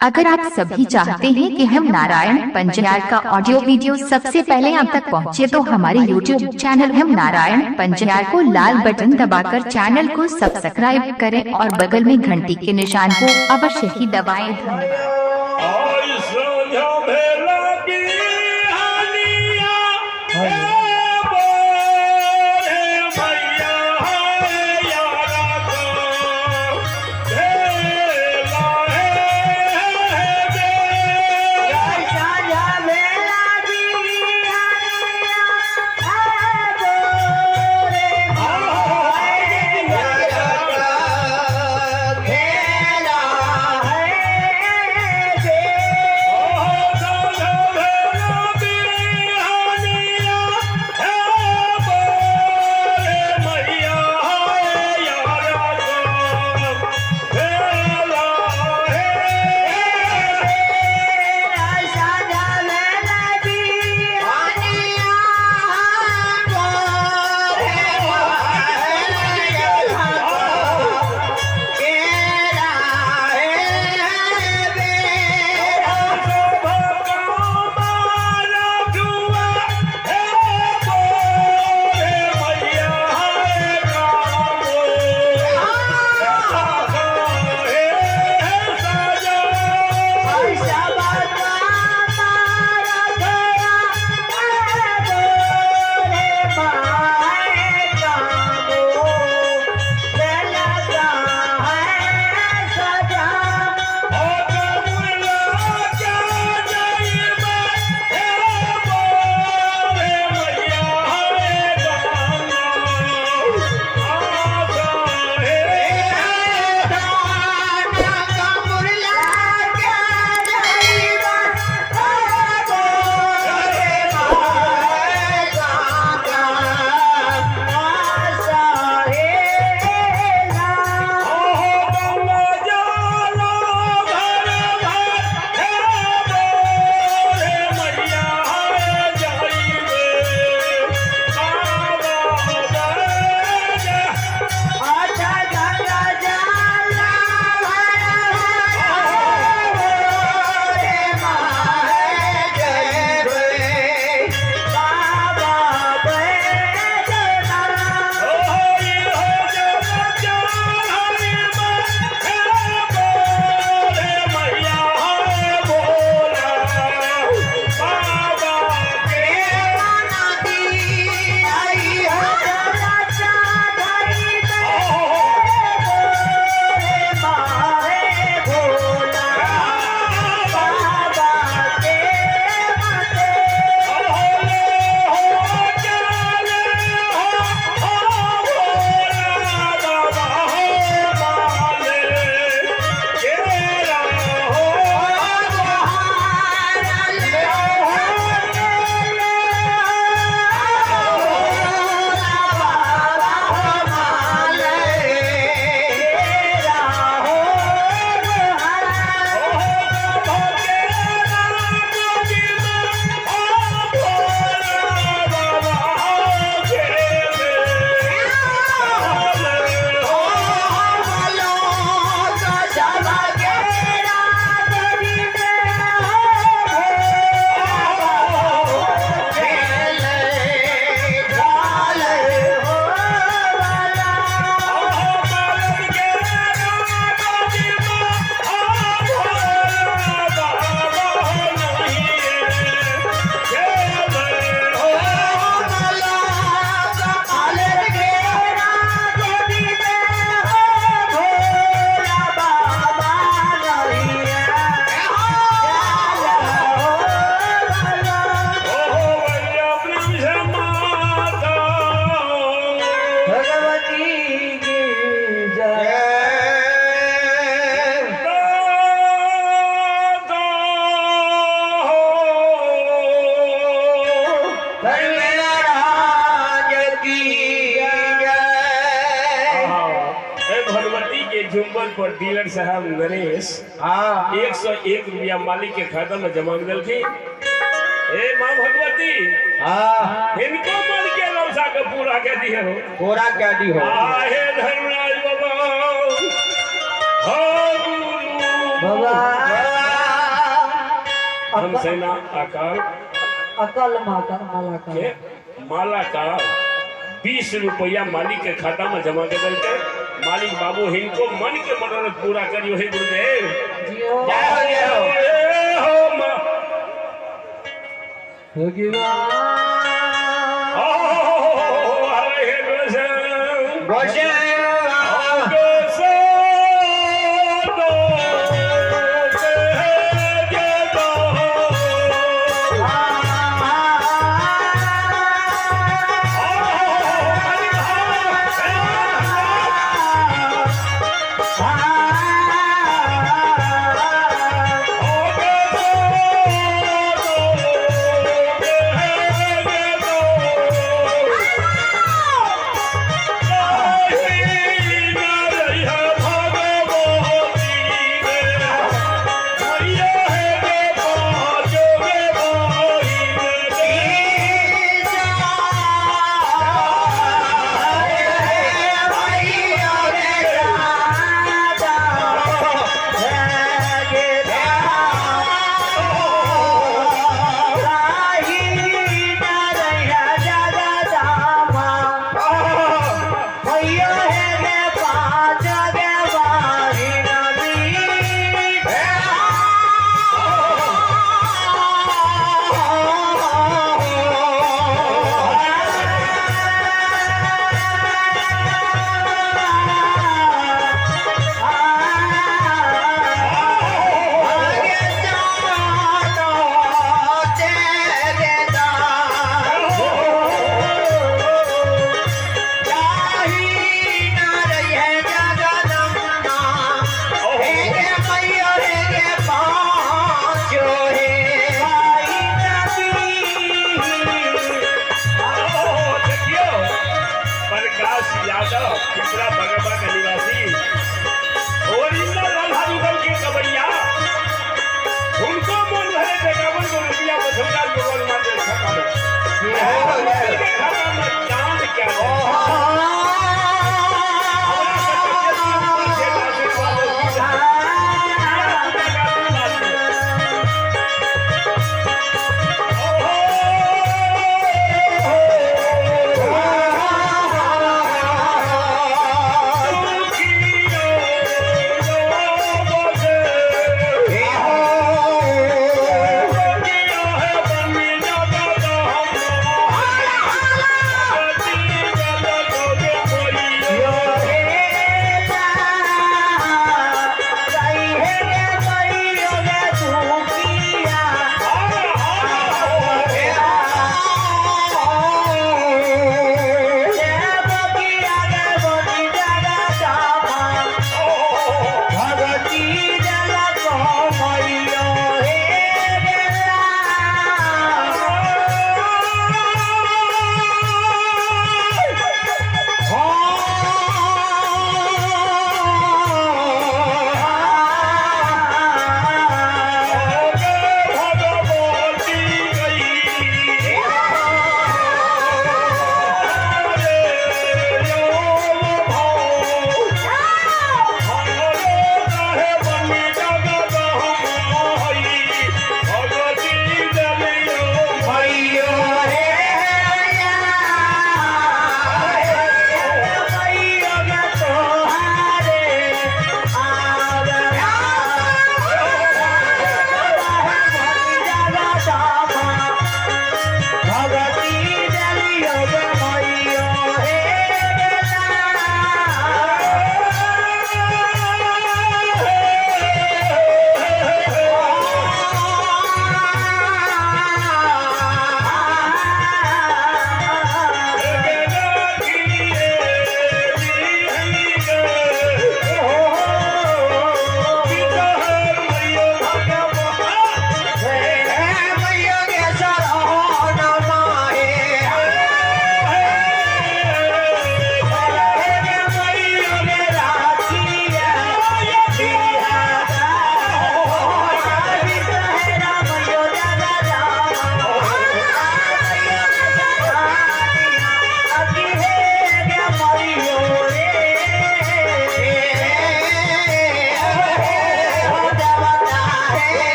अगर आप सभी चाहते हैं कि हम नारायण पंजियार का ऑडियो वीडियो सबसे पहले आप तक पहुंचे तो हमारे YouTube channel हम नारायण पंजियार को लाल बटन दबाकर चैनल को सब्सक्राइब करें और बगल में घंटी के निशान को अवश्य ही दबाएं। धन्यवाद। झुम्बर पर डीलर साहब नरेश 101 रुपया मालिक के खाता में जमा कर दिलखिन। हे माँ भगवती, इनको मन के लौसा के पूरा कह दिए हो, पूरा कह दी हो। हे धर्मराज बाबा, हो गुरु बाबा। हम सेना अकाल अकल माला का के माला का 20 रुपया मालिक के खाता में जमा के देलकै। मालिक बाबू हिनको मन के मनोरथ पूरा करियो हे गुरुदेव। जियो जय हो जय हो। हो मां। हरे कृष्ण गोसाई Oh,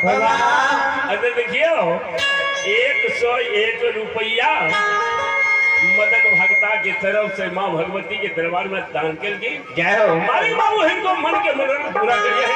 अरे देखियो 101 रुपया मदन भक्ता के तरफ से माँ भगवती के दरबार में दान के लिए। जय हो मालिक बाबू इनको मन के मनोरथ पूरा करिए।